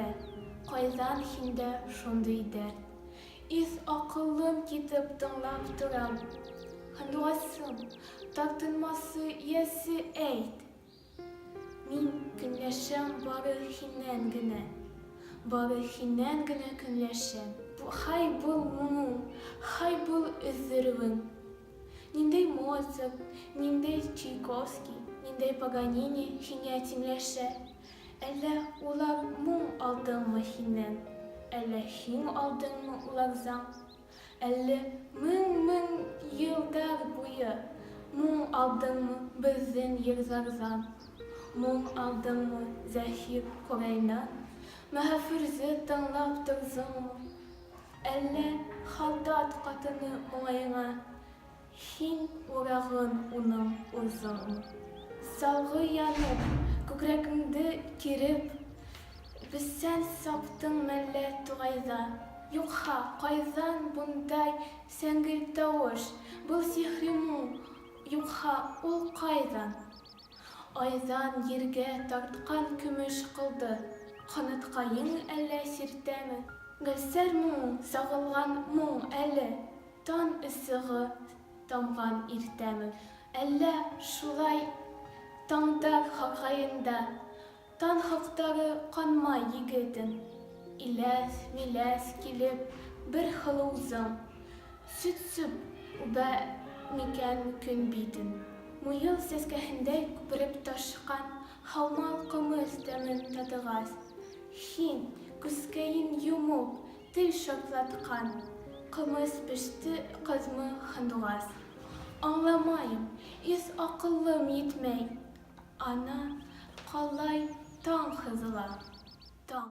Һиндә, ҡайҙан һиндә шундый дәрт? Иҫ-аҡылым китеп тыңлап торам. Һандуғасым, тартынмасы йәсе әйт! Мин көнләшәм бары һиннән генә, Бары һиннән генә көнләшәм. Һай был моңоң, һай был өҙҙөрөүең! Ниндәй Моцарт, ниндәй Чайковский, ниндәй Паганини һиңә тиңләшә? Әллә улар моң алдыңмы һиннән, Әллә һин алдыңмы уларҙан? Әллә мең-мең йылдар буйы Моң алдыңмы беҙҙең йырҙарҙан? Моң алдыңмы зәһир ҡурайнан, Мәғәфүрҙе тыңлап торҙоңмо? Әллә һалдат ҡатыны моңайыңа Һин урағын уның урҙыңмы? Салғы янып, күкрәгеңде киреп, Бесән саптың мәллә туғайҙа? Юҡһа, ҡайҙан бындай сәңгел тауыш, Был сихри моң, юҡһа, ул ҡайҙан? Айҙан ергә тартҡан көмөш ҡылды Ҡанатҡайың әллә сиртәме? Гөлсәр моң, сағылған моң әле, Таң ысығы тамған иртәме? Әллә шулай таңдар һарғайында Таң хаҡтары ҡанмай егетем? Иләҫ-миләҫ килеп бер һылыуҙың Сөтсөп үбә микән көн битен? Муйыл сәскәһендәй күпереп ташҡан Һаумал ҡымыҙ тәмен татығас, Һин, күзкәйен йомоп, тел шартлатҡан Ҡымыҙ пеште ҡыҙмы һандуғас? Аңламайым, иҫ-аҡылым етмәй, Ана ҡалай таң һыҙыла.